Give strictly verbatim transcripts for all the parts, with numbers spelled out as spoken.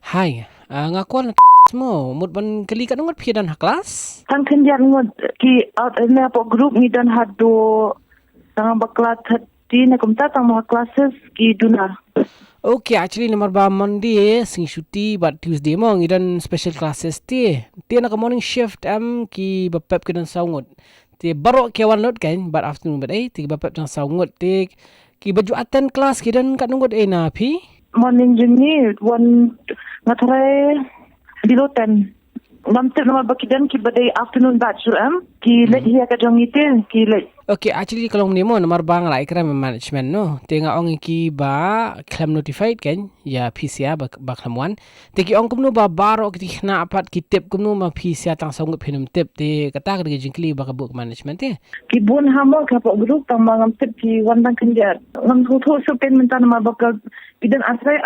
Hi, ah, nga call na mo, mut ban kylli katno ngut phi don ha class? Tang khyndiat ngut ki out in hapoh group ngi don haduh tang ba class thirteen ne kumta tang ba classes ki duna. Okay, actually namar ba Monday sngi shuti bad Tuesday mo ngi don special classes te. Te na ka morning shift em ki ba pep ki don saw ngut. Te baroh ki wan lut kan bad afternoon bad eh te ki ba pep tang saw ngut te ki ba ju attend class ki don katno ngut eh na phi? Morning jong ngi wan nga tharai below ten. Ngam tip namar ba ki don ki ba dei afternoon batch ruh em ki late hi ka jong ngi te ki late. Okay, actually ka long ni mo namar ba nga la ïakren management no. Te nga ong ïa ki ba khlem notified kan ïa phi sha ba ba khlem wan. Te ki ong kumno ba baroh ki khynnah pat ki tip kumno ma phi sha tang saw ngut phin ym tip te kata ka dei ka jingkylli ba ka buh ka management te. Ki bun ha mo ka pok group tang ma ngam tip ki wan tang khyndiat. Ngam tip tip shuh kan mynta namar ba ka ki don athrai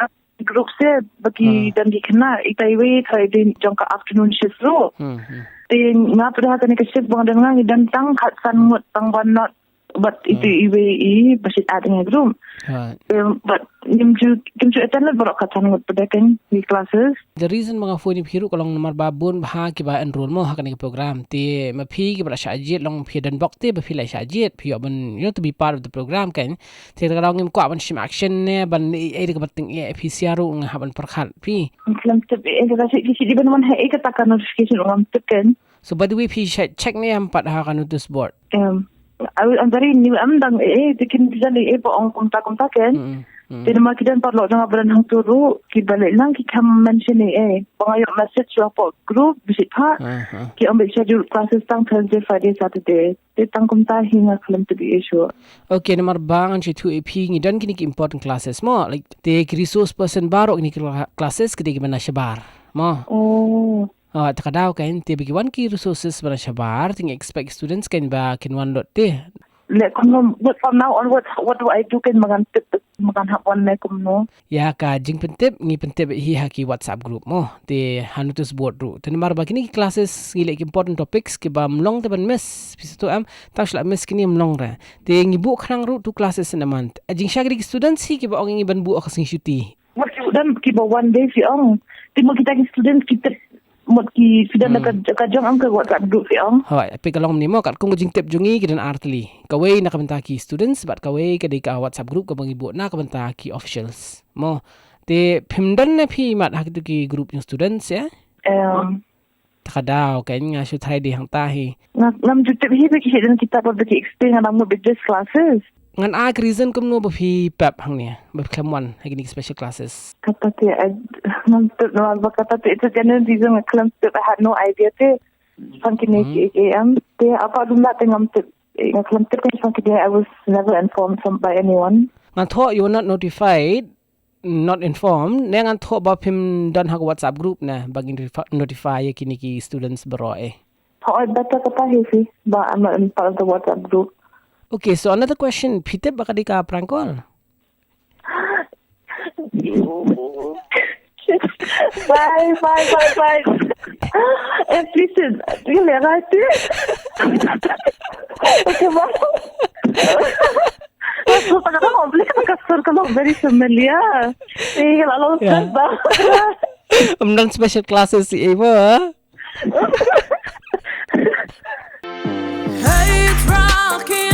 group se ba ki don ki khynnah ita iwei tharai dei jong ka afternoon shift ruh. Hmm, hmm. Te nga pat ha kane ka shift ba nga don nga ngi don tang khatsan ngut tang ba not. But ito iwei i ba shit at ngi group. Right. Um, but ngim ju ngim ju attend lut baroh khatsan ngut pat kan ngi classes. The reason ba nga phone ïa phi ruh ka long namar ba bun bha ki ba enroll mo ha kane ka program te ma phi ki ba la shah jied long phi don bok te ba phi la shah jied phi ïoh ban you know to be part of the program kan. Te ka long ngim kwah ban shim action ne ban ei ei ka ba ting ei phi sha ruh nga hap ban pyrkhat phi. Ngam tip ei ka shi ki shi di ban wan ha ei ka ta ka notification ngam tip kan. So by the way phi check ne em pat ha ka notice board. Um, I was, I'm very new. Am dang eh, eh, te kin bijan eh, eh, ba ong kumta kumta kan. Mm, mm. Te namar ki don paralok jong nga ba don hangto ruh, ki ba leh lang ki kham mention eh, eh. Ba nga ïoh message sha pok group, bisit pha. Aha. Ki ong ba schedule classes tang Thursday, Friday, Saturday. Te tang kumta hi nga khlem tip eh shuh. Okay, namar ba ngan shu ïathuh ïa phi ngi don kine ki important classes mo. Like, te ki resource person baroh kine ki cla-, classes ki dei ki ba na shabar mo. Oh. Ah, te ka daw kan te ba ki wan ki resources ba na shabar te ngi expect students kan ba kin wan lut te. Leh kumno, but from now onwards, what do I do kan ba ngan tip, ba ngan hap wan ne kumno? Ïa ka jingpyntip ngi pyntip hi ha ki WhatsApp group mo. Te ha notice board ruh. Te namar ba kine ki classes ngi leh ki important topics ki ba ym long te ban miss. Phi sngewthuh em, tang shu la miss kine ym long re. Te ngi buh khnang ruh two classes in a month. A jingshai ki students hi ki ba ong ngi ban buh ha ka sngi shuti. Mut ki don ki ba one day phi ong. Te mut kita ki student kita mut ki phi don ka, ka jong em ka WhatsApp group phi ong. Hooid, phi ka long ni mo katkum ka jingtip jong ngi ki don ar tylli. Kawei na ka bynta ki students bad kawei ka dei ka WhatsApp group ka ba ngi buh na ka bynta ki officials. Mo. Te phim don ne phi mat ha kitu ki group jong students ïa? Em. Ta ka daw kan nga shu try dei hangta hi. Nga ngam ju tip hi ba ki hidden kitab ba ki explain nga ngam ngut ba just classes. Ngan ai ka reason kumno ba phi pep hangne ba phi khlem wan ha kine ki special classes. Kata te ai ngam tip namar ba kata te it's a genuine reason nga khlem tip, I had no idea te. Shaphang kine ki A K M te apa dum na te ngam tip. Eh, nga khlem tip kan shaphang kine, I was never informed from, by anyone. Ngan thoh you were not notified. Not informed ne ngan thoh ba phim don ha ka WhatsApp group ne ba ngin notifi-, notify ïa kine ki students baroh eh. Hooid, better kata hi phi ba I'm not in part of the WhatsApp group. Okay, so another question, phi tip ba ka dei ka prank call? Bye, bye, bye, bye. Eh, please, you let right there. Okay, bye. Very familiar. Eh, la long. Yeah. Ym don special classes ïa mo, ha? Hey, Rocky.